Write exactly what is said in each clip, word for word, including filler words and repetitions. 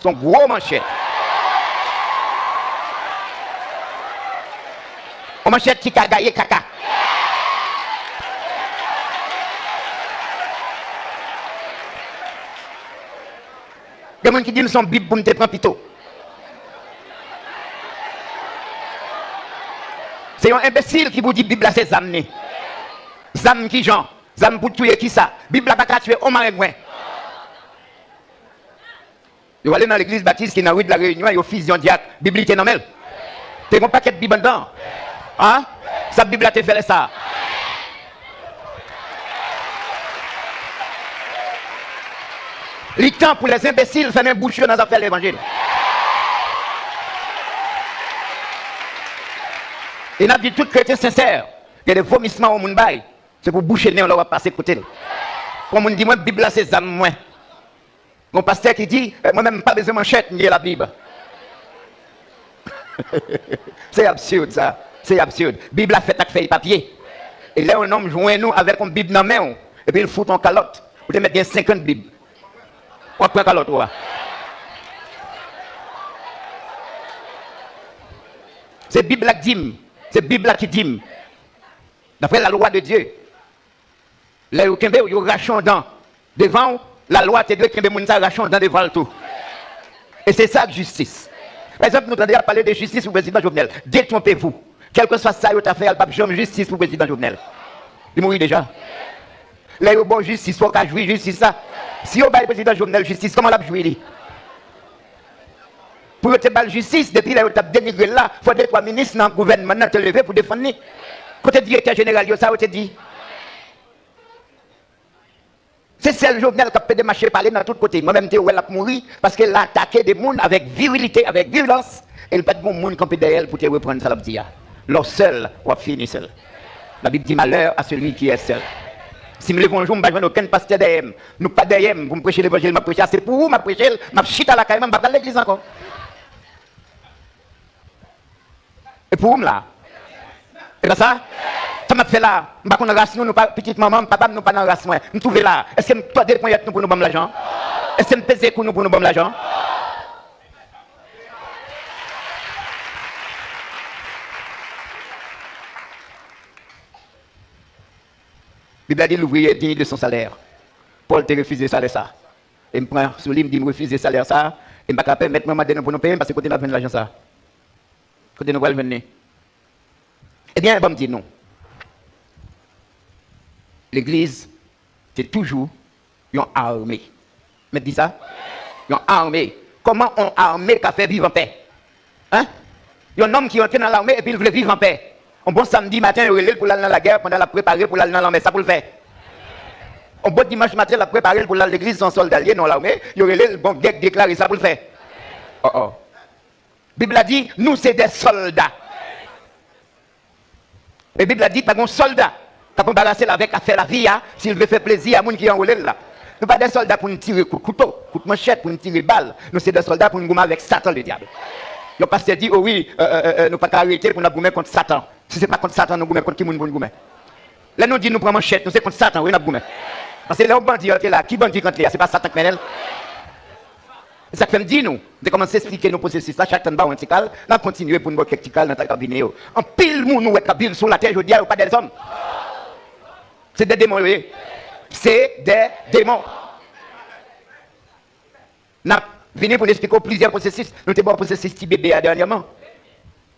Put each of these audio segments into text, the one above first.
Se yon gwo manchèt. Yon manchèt ki ka gaye kaka. Gen moun ki di m se yon Bib pou m te pran pito. Se yon enbesil ki pou di Bib la se zam li. Zam ki jan? Zam pou touye kisa? Bib la pa ka touye yon marengwen. Yo ale nan legliz batis ki nan ri de la Reyinyon, yo fizye yon dyak, Bib li te nan men l. Te gen yon pakèt Bib anndan. An? Sa Bib la te fè lè sa a? Li tan pou lèzenbesil fèmen bouch yo nan zafè levanjil. E n ap di tout kretyen sensè, gen de vomisman yon moun bay, se pou bouche nen w lè w ap pase kote l. Pou yon moun di mwen, Bib la se zam mwen. Gon pastè ki di, eh, mwen menm m pa bezwen manchèt, m gen Labib. Se absid sa. Se absid. Bib la fèt ak fèy papye. E lè yon nonm jwenn ou avèk yon Bib nan men w, epi l fout yon kalòt, ou te mèt gen senkant Bib. W ap pran kalòt ou a. Se Bib la k di m. Se Bib la ki di m. D'après la loi de Dieu. Lè yo kenbe w, yo rache yon dan devan w, lalwa te dwe kenbe moun sa rache yon dan devan l tou. E se sa k jistis. Pa egzanp, nou tande y ap pale de jistis pou prezidan Jovenel. Détrompez-vous. Kèlkeswa sa yo ta fè a, l p ap janm jistis pou prezidan Jovenel. Li mouri deja. Lè yo ba w jistis, fò w ka jwi jistis la. Si yo bay prezidan Jovenel jistis, kòman l ap jwi li? Pou yo te ba l jistis, depi lè yo t ap denigre l la, fò de twa minis nan gouvènman nan te leve pou defann li. Kote direktè jeneral yo, sa yo te di? Se sèl Jovenel k ap pede mache pale nan tout kote. Mwen menm, m te wè l ap mouri paske l atake de moun avèk virilite, avèk vyolans, e l pa t gen moun kanpe dèyè l pou te reprann sa l ap di a. Lè w sèl, w ap fini sèl. Labib di, malheur à celui qui est seul. Si m leve yon jou, m pa jwenn okenn pastè dèyè m, nou pa dèyè m pou m preche levanjil m ap preche a, se pou ou m ap preche l, m ap chita lakay mwen, m pa pral legliz ankò. E pou ou m la. E pa sa? Sa m ap fè la? M pa konn ras nou, nou pa pitit manman m, papa m, nou pa nan ras mwen. M twouve la. Èske m tòde ponyèt nou pou nou ban m lajan? Èske m peze kou nou pou nou ban m lajan? Bib la di, l'ouvrier est digne de son salaire. Pòl te refize salè sa. E m pran sou li, m di m refize salè sa, e m pa ka pèmèt mwen mande nou pou nou peye m, paske kote n ap jwenn lajan sa? Kote nou pral jwenn li? Ebyen, ban m di nou, legliz te toujou yon ame. Mèt di sa? Yon ame. Kòman yon ame ka fè viv anpè? Hein? Yon nonm ki rantre nan lame epi l vle viv anpè. Yon bon samdi maten, yo rele l pou l al nan lagè, pandan l ap prepare pou l al nan lanmè, sa pou l fè? Yon bon dimanch maten, l ap prepare l pou l al legliz, se yon sòlda l ye nan lame, yo rele l, bon, gè k deklare, sa pou l fè? Oh, oh. Bib la di, nou se de sòlda. E Bib la di, pa gen yon sòlda k ap anbarase l avèk afè lavi a, si l vle fè plezi a moun ki anwole l la. Nou pa de sòlda pou n tire kout kouto, kout manchèt, pou n tire bal. Nou se de sòlda pou n goumen avèk Satan, ledyab. Yon pastè di, o wi, euh, euh, euh, nou pa ka rete pou n ap goumen kont Satan. Si se pa kont Satan nou goumen, kont ki moun pou n goumen? Lè nou di nou pran manchèt, nou se kont Satan, wi, n ap goumen. Paske lè yon bandi antre la, ki bandi k antre a? Se pa Satan k mennen l? Se sa k fè m di nou, m te kòmanse esplike nou pwosesis la, chak tan n ba w yon ti kal, n ap kontinye pou n ba w kèk ti kal nan tan k ap vini yo. Anpil moun ou wè k ap viv sou latè jodi a, yo pa dèzòm. Se de demon yo ye. Se de demon. N ap vini pou n esplike w plizyè pwosesis. Nou te ba w pwosesis ti bebe a dènyèman.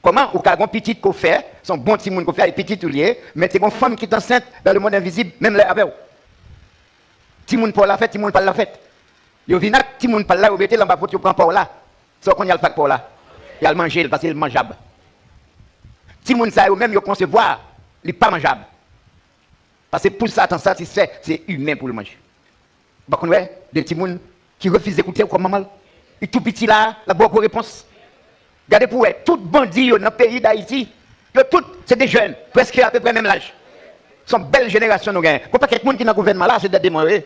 Kòman ou ka gen yon pitit ke w fè, se yon bon timoun ke w fè, e pitit ou l ye, men te gen yon fanm ki t ansent dans le monde invisible, menm lè avè w. Timoun pa w la fèt, timoun pa l la fèt. Yo vin ak timoun pa l la, yo mete l anba vant, yo pran pa w la. Sa w konn y al fè ak pa w la? Y al manje l, paske l manjab. Timoun sa yo menm, yo konsevwa, li pa manjab. Paske pou Satan satisfè, se imen pou l manje. Ou pa konn wè de timoun ki refize koute w kòm manman l? Li tou piti la, l ap ba w gwo repons. Gade pou w wè, tout bandi yo nan peyi Dayiti, yo tout se de jèn, prèske apeprè menm laj. Se yon bèl jenerasyon nou genyen. Gon pakèt moun ki nan gouvènman la, se de demon yo ye.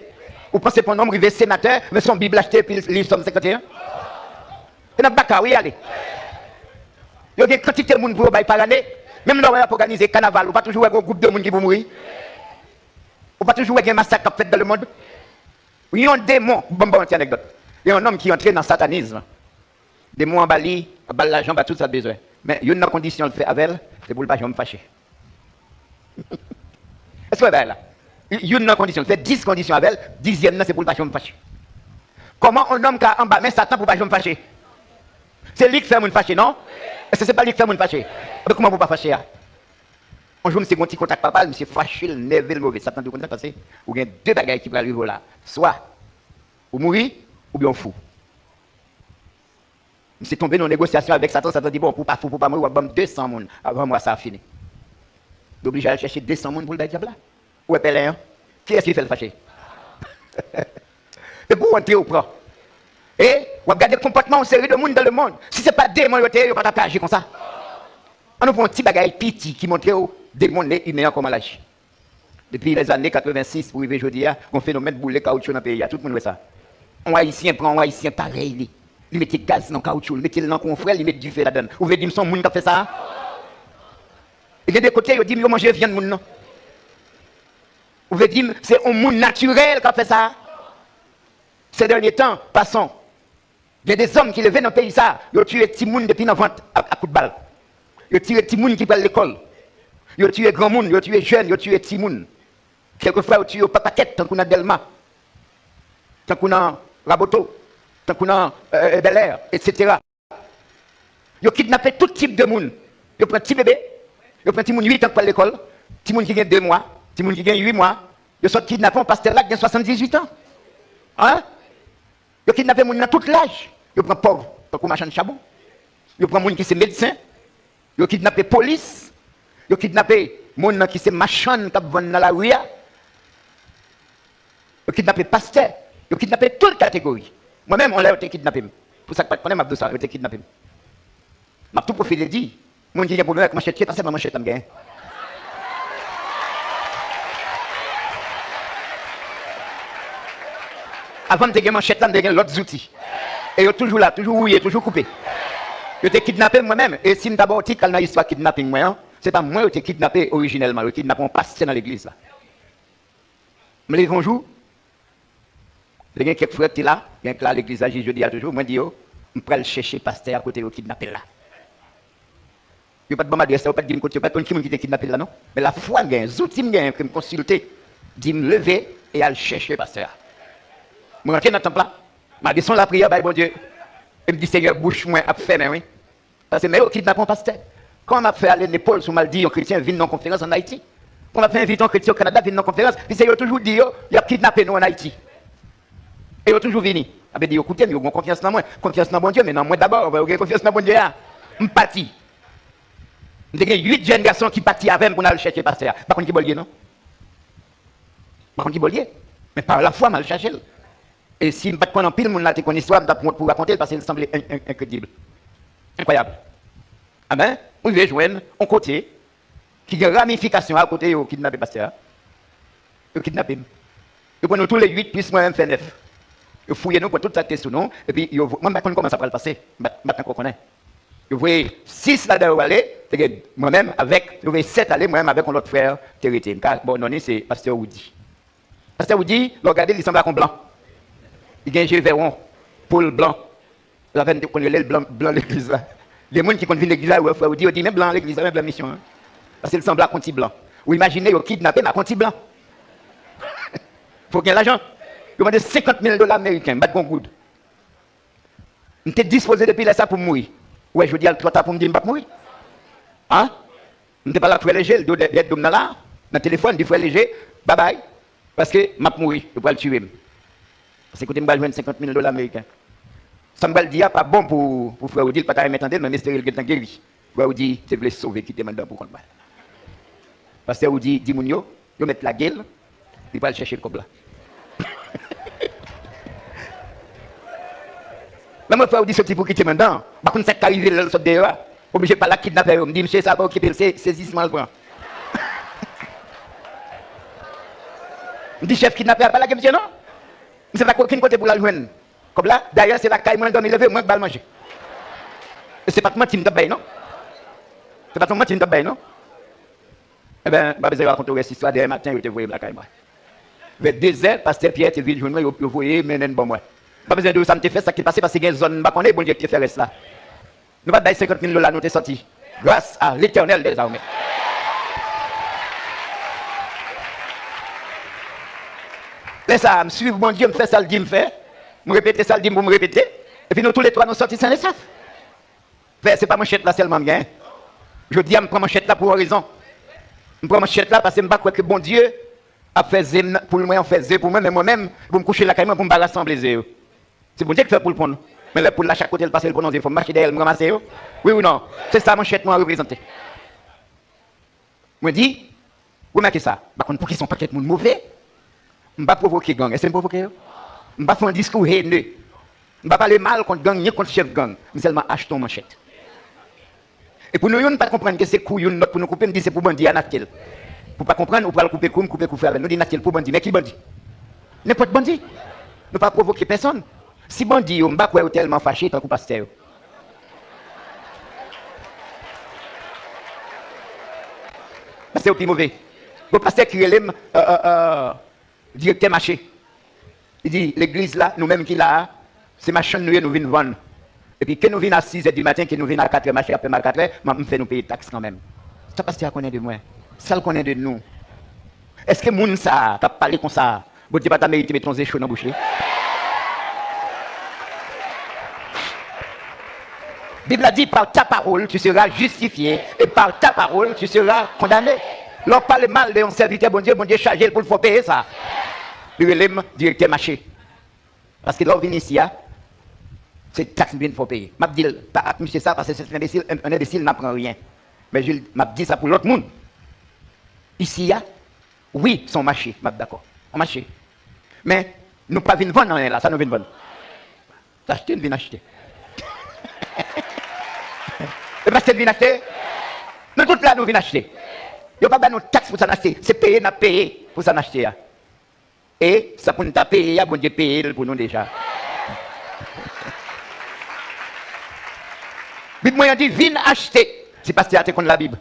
Ou panse pou yon nonm rive senatè, men se yon Bib l achte epi l li Sòm senkanteyen? E nan baka, wi, ale. Yo gen kantite moun pou yo bay pa ane. Menm lè w wè y ap òganize kanaval, ou pa toujou wè gen yon gwoup de moun ki pou mouri? Ou pa toujou wè gen masak k ap fèt dans le monde? Yon demon, ban m ba w yon ti anekdòt. Gen yon nonm ki antre nan satanism. Demon an ba li, ap ba l lajan, ba tout sa l bezwen. Men youn nan kondisyon l fè avè l, se pou l pa janm fache. Èske w wè bagay la? Youn nan kondisyon, l fè dis kondisyon avè l, dizyèm nan se pou l pa janm fache. Kòman yon nonm ka anba men Satan pou pa janm fache? Se li k fè moun fache, non? Èske se pa li k fè moun fache? Ebyen kòman pou pa fache a? Yon jou misye gen yon ti kontak papa l, misye fache l, nève l move. Satan di w konn sa k pase? Ou gen de bagay ki pral rive w la. Swa ou mouri, oubyen w fou. Misye tonbe nan yon negosyasyon avèk Satan. Satan di, bon, pou w pa fou, pou w pa mouri, w ap ban m de san moun avan mwa sa a fini. Li oblije al chèche de san moun pou l bay dyab la. Ou wè pèlen an? Kiyès ki fè l fache? Depi w antre, ou pran. E w ap gade konpòtman yon seri de moun dans le monde. Si se pa demon yo te ye, yo pa t ap ka aji konsa. Ann nou pran yon ti bagay piti ki montre w demon imen an kòman l aji. Depi lèzane katrevensis pou rive jodi a, gen yon fenomèn boule kawotchou nan peyi a. Tout moun wè sa. Yon Ayisyen pran yon Ayisyen parèy li. Li mete gaz nan kawotchou, li mete l nan kou yon frè, li met dife ladan l. Ou vle di m se yon moun k ap fè sa a? E gen de kote, yo di m yo manje vyann moun nan. Ou vle di m se yon moun natirèl k ap fè sa a? Ces derniers temps, passons. Gen de zòm ki leve nan peyi sa a, yo tiye timoun depi nan vant ak, ak kout bal. Yo tiye timoun ki pral lekòl. Yo tiye granmoun, yo tiye jèn, yo tiye timoun. Kèlkefwa, yo tiye yo pa pakèt, tankou nan Dèlma, tankou nan Raboto, tankou nan, euh, Bèlè, etsetera. Yo kidnape tout tip de moun. Yo pran ti bebe, yo pran timoun uit an k pral lekòl, timoun ki gen de mwa, timoun ki gen uit mwa. Yo sot kidnape yon pastè la ki gen swasanndizuit an. Hein? Yo kidnape moun nan tout laj. Yo pran pòv, tankou machann chabon. Yo pran moun ki se medsen. Yo kidnape polis. Yo kidnape moun nan ki se machann k ap vann nan lari a. Yo kidnape pastè. Yo kidnape tout kategori. Mwen menm, yon lè yo te kidnape m. Pou sa k pa t konnen, m ap di w sa, yo te kidnape m. M ap tou pwofite di, moun ki gen pwoblèm ak manchèt, se pa sèlman manchèt la m genyen. Avan m te gen manchèt la, m te gen lòt zouti. E yo toujou la, toujou wouye, toujou koupe. Yo te kidnape m mwen menm, e si m ta ba w tit al nan istwa kidnaping mwen an, se pa mwen yo te kidnape orijinèlman, yo kidnape yon pastè nan legliz la. M leve yon jou, te gen kèk frè ki te la, gen k la legliz la jis jodi a toujou, mwen di yo, m pral chèche pastè a kote yo kidnape l la. Yo pa t ban m adrès la, yo pa t di m kote, yo pa t konn ki moun ki te kidnape l la non. Men lafwa m genyen, zouti m genyen ke m konsilte, di m leve e al chèche pastè a. Mwen rantre nan tanp la, m al desann lapriyè bay Bondye, e m di, Senyè, bouch mwen ap fèmen wi. Paske men yo kidnape yon pastè. Kòman m ap fè ale nepòl si w mal di yon kretyen vin nan yon konferans ann Ayiti? Kòman m ap fè envite yon kretyen o Kanada vin nan yon konferans, piske yo toujou di yo, y ap kidnape nou ann Ayiti? E yo toujou vini. Sa vle di yo koute m, yo gen konfyans nan mwen. Konfyans nan Bondye, men nan mwen dabò, yo gen konfyans nan Bondye a. M pati. M te gen uit jèn gason ki pati avè m pou n al chèche pastè a. M pa konn ki bò l ye non. M pa konn ki bò l ye. Men pa lafwa m al chache l. E si m pa t konn anpil moun la te konn istwa, m t ap wont pou rakonte l, paske l sanble en-, en-, enkredib. Enkwayab. Amen. M rive jwenn yon kote ki gen ramifikasyon a kote yo kidnape pastè a. Yo kidnape m. Yo pran nou tou le uit, plis mwen menm fè nèf. Yo fouye nou, pran tout sa k te sou nou, epi yo vo-, mwen m pa t konn kòman sa pral pase. M pa t, m pa t ankò konnen. Yo voye sis ladan yo ale, te gen mwen menm avèk, yo voye sèt ale, mwen menm avèk yon lòt frè te rete. M ka ba w non li, se pastè Woody. Pastè Woody, lè w gade, li sanble ak yon blan. Li gen je vè won, po l blan. Sa fè n te konn rele l blan, blan legliz la. Gen moun ki konn vin legliz la, yo wè frè Woody, yo di, men blan legliz la, men blan misyon an. Paske l sanble ak yon ti blan. Ou imajine yo kidnape m ak yon ti blan. Fò w gen lajan. Yo mande senkant mil dola ameriken, m pa t gen yon goud. M te dispoze depi lè sa pou m mouri. Ou wè, jodi a l twò ta pou m di m p ap mouri. An? M te pale ak frè Leje, l do dèyè do m nan la, nan telefòn, di frè Leje, babay, paske m ap mouri, yo pral tiye m. Paske kote m pral jwenn senkant mil dola ameriken? Sa m pral di a pa bon pou, pou frè Woody, l pa ta renmen tande l, men m espere l gentan geri. Frè Woody te vle sove kite m anndan pou kont mwen. Pastè Woody di moun yo, yo mèt lage l, li pral chèche kòb la. Lè m wè frè Woody soti pou kite m anndan, m pa konn sa k ka rive l lè l sot deyò a. Oblije pale ak kidnapè yo. M di, mesye sa pa okipe l, se sezisman l pran. M di chèf kidnapè a pa lage misye non. Misye pa gen okenn kote pou l al jwenn kòb la. Dayè, se lakay mwen l dòmi leve, mwen k ba l manje. E se pa t manti m t ap bay non. Se pa t yon manti m t ap bay non. Enben, m pa bezwen rakonte w rès istwa, dèmen maten, yo te voye m lakay mwen. Vè dezè, pastè Pyè te vin jwenn mwen, yo, yo voye mennen l ban mwen. M pa bezwen di w sa m te fè, sa k te pase, paske gen zòn m pa konnen, Bondye ki te fè rès la. Nou pa t bay senkant mil dola, nou te sòti. Grâce à l'Éternel des armées. Lè sa a, m swiv Bondye, m fè sa l di m fè. M repete sa l di m pou m repete. Epi nou toulètwa, nou sòti sen e sòf. Frè, se pa manchèt la sèlman m gen. Jodi a, m pran manchèt la pou yon rezon. M pran manchèt la paske m pa kwè ke Bondye ap fè ze m nan, poul mwen an fè ze pou mwen, men mwen menm, pou m kouche lakay mwen, pou m pa rasanble ze yo. Se Bondye ki fè poul ponn. Men lè poul la, chak kote l pase, l ponn yon ze, fò m mache dèyè l, m ranmase yo. Wi ou non? Se sa manchèt mwen an reprezante. Mwen di, remake sa, m pa konn poukisa yon pakèt moun move. M pa pwovoke gang. Èske m pwovoke yo? M pa fè yon diskou hene. M pa pale mal kont gang, ni kont chèf gang. M sèlman achte yon manchèt. E pou nou youn pa t konprann ke se kou youn lòt pou nou koupe, m di se pou bandi a n achte l. Pou pa konprann, ou pral koupe kou m, koupe kou frè avè l. Nou di n achte l pou bandi. Men ki bandi? Nenpòt bandi. Nou pa pwovoke pèsonn. Si bandi yo, m pa kwè yo tèlman fache tankou pastè yo. Pastè yo pi move. Gon pastè ki rele m, euh, euh, euh, direktè mache. Li di, legliz la, nou menm ki la a, se machann nou ye, nou vin vann. Epi ke nou vin a sizè di maten, ke nou vin a katrè, mache ap fèmen a katrè, m, m fè nou peye taks kanmenm. Sa pastè a konnen de mwen? Sa l konnen de nou? Èske moun sa a k ap pale konsa a, Bondye pa ta merite mete yon ze cho nan bouch li? Bib la di, par ta parole, tu seras justifié, et par ta parole, tu seras condamné. Lè w pale mal de yon sèvitè Bondye, Bondye chaje l pou l fè w peye sa. Li rele m direktè mache. Paske lè w vin isi a, se taks m vin fè w peye. M ap di l, pa ak misye sa, paske se yon enbesil, yon enbesil n ap pran ryen. Men Jil, m ap di sa pou lòt moun. Isi a, wi, se yon mache, m ap dakò. Yon mache. Men, nou pa vin vann anyen la, sa nou vin vann? Achte, n vin achte. E pastè n vin achte? Nou tout la, nou vin achte. Yo pa ba nou taks pou sa n achte. Se peye n ap peye pou sa n achte a. E sa pou n ta peye a, Bondye peye l pou nou deja. Bib mwen an di, vin achte. Si pastè a te konn Labib.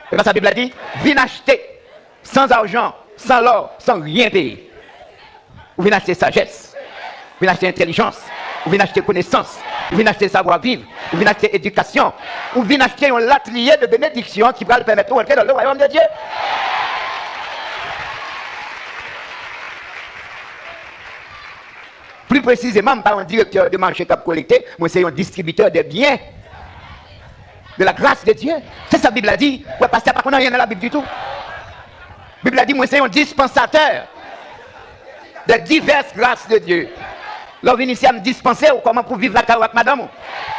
E pa sa Bib la di? Vin achte. Sans argent, sans l'or, sans rien payer. Ou vin achte sajès. Ou vin achte entèlijans. Ou vin achte konesans. Ou vin achte savwa viv. Ou vin achte edikasyon. Ou vin achte yon latriye de benediksyon ki pral pèmèt ou antre dans le royaume de Dieu. Pli presizeman, m pa yon direktè de mache k ap kolekte, mwen se yon distribitè de byen de la grâce de Dieu. Se sa Bib la di. Wè, pastè pa konn anyen nan Labib ditou. Bib la di, mwen se yon dispansatè de diverses grâces de Dieu. Lè w vin isi a, m dispanse w kòman pou viv lakay ou ak madanm ou,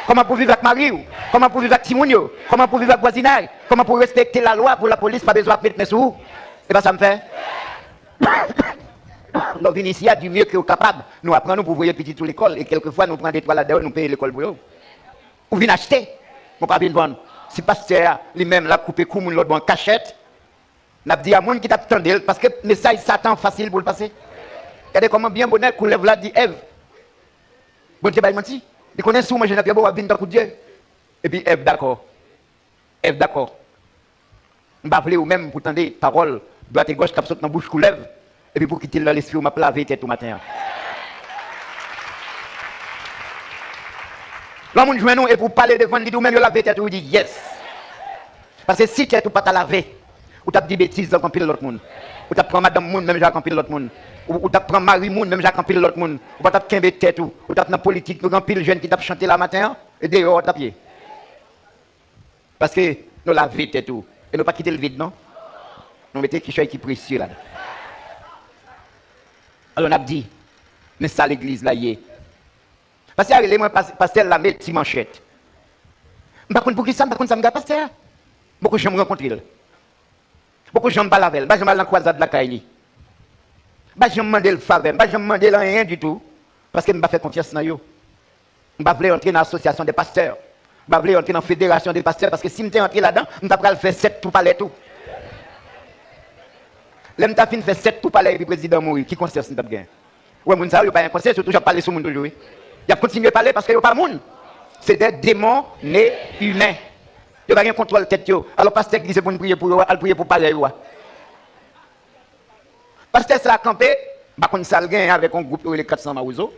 kòman pou viv ak mari w, kòman pou viv ak timoun yo, kòman pou viv ak vwazinay, kòman pou respekte lalwa pou lapolis pa bezwen ap met men sou ou. E pa sa m fè? Lè w vin isi a, du mieux ke w kapab, nou aprann ou pou voye pitit ou lekòl, e kèlkefwa nou pran de twa ladan yo, nou peye lekòl pou yo. Ou vin achte. Mwen pa vin vann. Si pastè a, li menm, l ap koupe kou moun lòt bò an kachèt, n ap di a moun ki t ap tande l, paske mesaj Satan an fasil pou l pase. Gade kòman byen bonè koulèv la di Èv. Bondye bay manti. Li konnen si w manje nan pyebwa, w ap vin tankou Dye. Epi Èv dakò. Èv dakò. M pa vle ou menm pou tande pawòl dwat e gòch k ap sot nan bouch koulèv, epi pou kite l nan lespri w, m ap lave tèt ou maten an. Lè yon moun jwenn ou epi w pale devan l, li di w menm yo lave tèt ou, ou di, "Yes." Paske si tèt ou pa ta lave, ou t ap di betiz ak anpil lòt moun. Ou t ap pran madanm moun menm jan ak anpil lòt moun. Ou, ou t ap pran mari moun menm jan ak anpil lòt moun. Ou pa t ap kenbe tèt ou. Ou t ap nan politik, nou gen anpil jèn ki t ap chante la maten an, e deyò w t ap ye. Paske nou lave tèt ou. E nou pa kite l vid, non. Nou mete kichòy ki presye ladan. Alò, n ap di, men sa legliz la ye. Pastè a rele mwen, pas-, pastè Lame Ti Manchèt. M pa konn poukisa, m pa konn sa m gen ak pastè a. M poko janm rankontre l. M poko janm pale avè l. M pa janm al nan kwazad lakay li. M pa janm mande l favè. M pa janm mande l anyen ditou. Paske m pa fè konfyans nan yo. M pa vle antre nan asosyasyon de pastè. M pa vle antre nan federasyon de pastè, paske si m te antre ladan, m ta pral fè sèt tou palè tou. Lè m ta fin fè sèt tou palè epi prezidan mouri, ki konsyans m t ap gen? Ou wè moun sa yo, yo pa gen konsyans, yo toujou ap pale sou moun toujou, wi. Y ap kontinye pale paske yo pa moun. Se de demon ne imen. Yo pa gen kontwòl tèt yo. Alò pastè ki di se pou n priye pou yo a, al priye pou palè yo a. Pastè sa a kanpe, M pa konn sa l genyen avèk yon gwoup yo rele kat san Mawozo.